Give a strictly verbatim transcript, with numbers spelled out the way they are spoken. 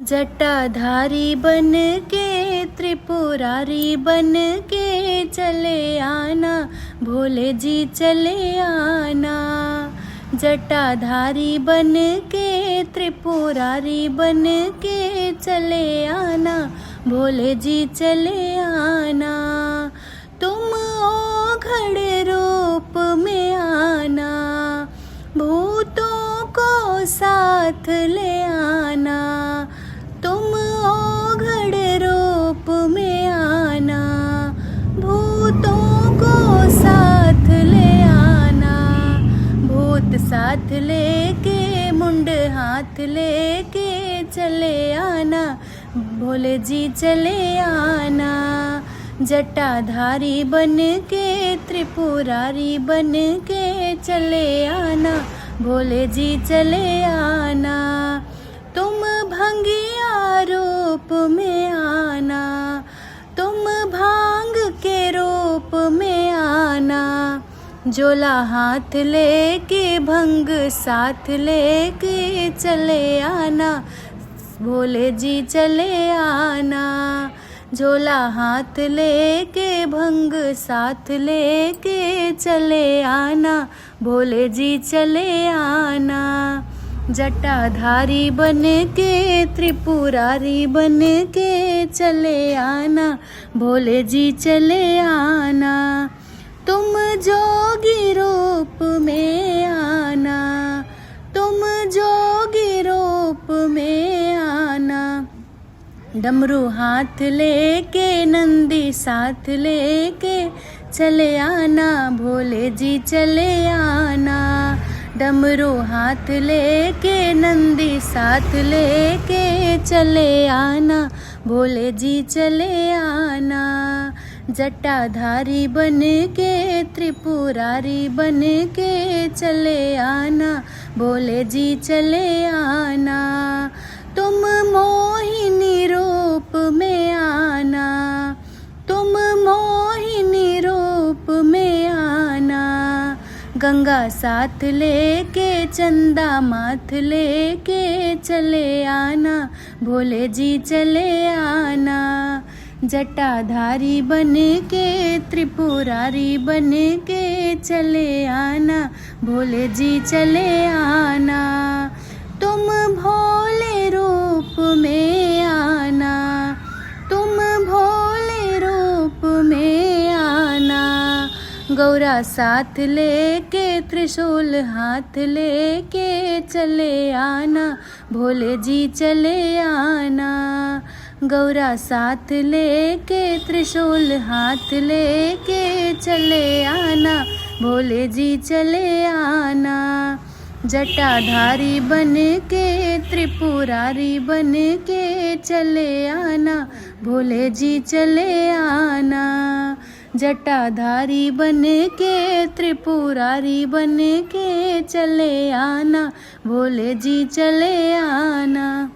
जटाधारी बन के, त्रिपुरारी बन के चले आना, भोले जी चले आना। जटाधारी बन के, त्रिपुरारी बन के चले आना, भोले जी चले आना। तुम ओघड़ रूप में आना, भूतों को साथ ले आना। तुम ओघड़ रूप में आना, भूतों को साथ ले आना। भूत साथ लेके, मुंड हाथ लेके चले आना, भोले जी चले आना। जटाधारी बन के, त्रिपुरारी बन के चले आना, भोले जी चले आना। तुम भंगिया रूप में आना, तुम भांग के रूप में आना। झोला हाथ लेके, भंग साथ लेके चले आना, भोले जी चले आना। झोला हाथ लेके, भंग साथ लेके चले आना, भोले जी चले आना। जटाधारी बन के, त्रिपुरारी बन के चले आना, भोले जी चले आना। तुम जोगी रूप में आना, तुम जोगी रूप में आना। डमरू हाथ लेके, नंदी साथ लेके चले आना, भोले जी चले आना। डमरू हाथ लेके, नंदी साथ लेके चले आना, भोले जी चले आना। जटाधारी बन के, त्रिपुरारी बन के चले आना, भोले जी चले आना। तुम मोहिनी रूप में आना, तुम मोहिनी रूप में आना। गंगा साथ लेके, चंदा माथ लेके चले आना, भोले जी चले आना। जटाधारी बन के, त्रिपुरारी बन के चले आना, भोले जी चले आना। तुम भोले रूप में आना, तुम भोले रूप में आना। गौरा साथ लेके, त्रिशूल हाथ लेके चले आना, भोले जी चले आना। गौरा साथ लेके, त्रिशूल हाथ लेके चले आना, भोले जी चले आना। जटाधारी बन के, त्रिपुरारी बन के चले आना, भोले जी चले आना। जटाधारी बन के, त्रिपुरारी बन के चले आना, भोले जी चले आना।